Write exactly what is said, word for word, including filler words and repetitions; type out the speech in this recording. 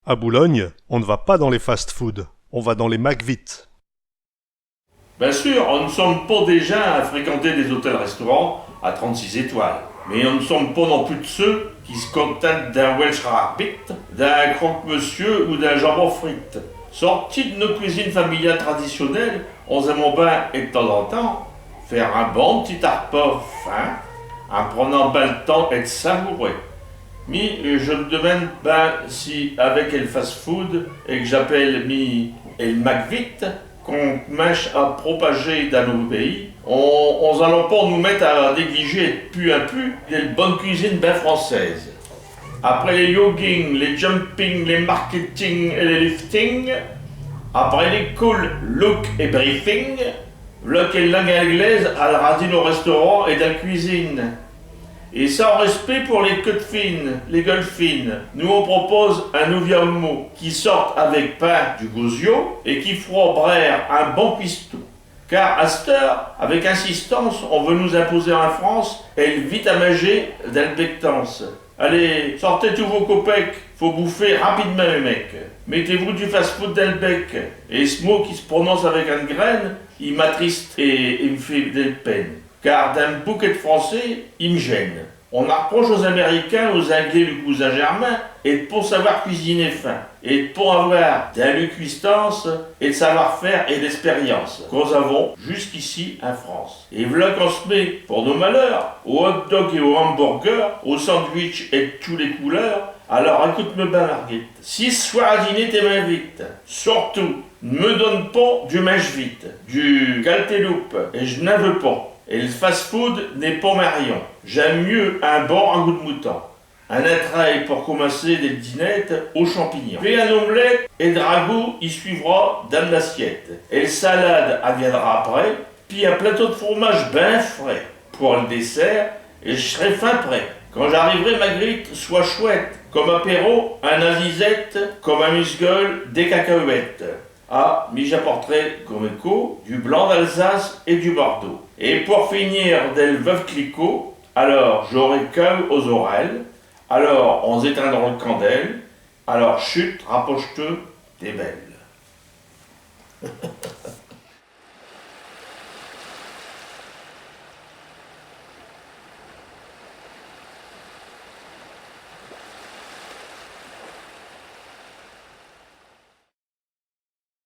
À Boulogne, on ne va pas dans les fast-food, on va dans les McVit. Bien sûr, on ne sommes pas des gins à fréquenter des hôtels-restaurants à trente-six étoiles, mais on ne sommes pas non plus de ceux qui se contentent d'un Welsh rarebit, d'un croque-monsieur ou d'un jambon frites. Sortis de nos cuisines familiales traditionnelles, on aime bien, et de temps en temps, faire un bon petit repas fin, en prenant bien le temps et de savourer. Mais euh, je me demande bien si avec el fast-food, et que j'appelle mi el McVit, qu'on commence à propager dans nos pays, on, on allons pas nous mettre à négliger de plus en plus de bonne cuisine bien française. Après les jogging, les jumping, les marketing et les lifting, après les cool look et briefing, v'là que el langue anglaise al radine au restaurant et dans la cuisine. Et sans respect pour les queues fines, les gueules fines, nous on propose un nouveau mot qui sorte avec pain du gosio et qui fera braire un bon cuistot. Car à cette heure, avec insistance, on veut nous imposer en France el vite à manger d'albectance. Allez, sortez tous vos copecs, faut bouffer rapidement, mes mecs. Mettez-vous du fast-food dans le bec. Et ce mot qui se prononce avec une graine, il m'attriste et, et me fait de la peine. Car d'un bouquet de français, il me gêne. On reproche aux Américains, aux Anglais, le cousin germain, et de pas savoir cuisiner fin, et de pas avoir d'inlucuistance, et de savoir-faire et d'expérience, qu'nos avons jusqu'ici en France. Et v'là qu'on se met, pour nos malheurs, au hot-dog et au hamburger, au sandwich et de tous les couleurs. Alors écoute-me bien, Marguerite. Si ce soir à dîner te m'invites, surtout, ne me donne pas du mange-vite, du galteloup, et je n'en veux pas. Et le fast-food n'est pas ma rayon. J'aime mieux un bon ragoût de mouton. Un entrée pour commencer del dînette aux champignons. Fais un omelette et le ragoût y suivra dans l'assiette. Et le salade, elle viendra après. Puis un plateau de fromage bien frais pour le dessert, et je serai fin prêt. Quand j'arriverai, Magritte, sois chouette. Comme apéro, un azizette, comme amuse-gueule, des cacahuètes. Ah, mi j'apporterai comme écho du blanc d'Alsace et du Bordeaux. Et pour finir, del veuve Clicquot, alors j'aurai cœur aux orelles, alors on éteindra le candelle, alors chut, rapproche-te, t'es belle.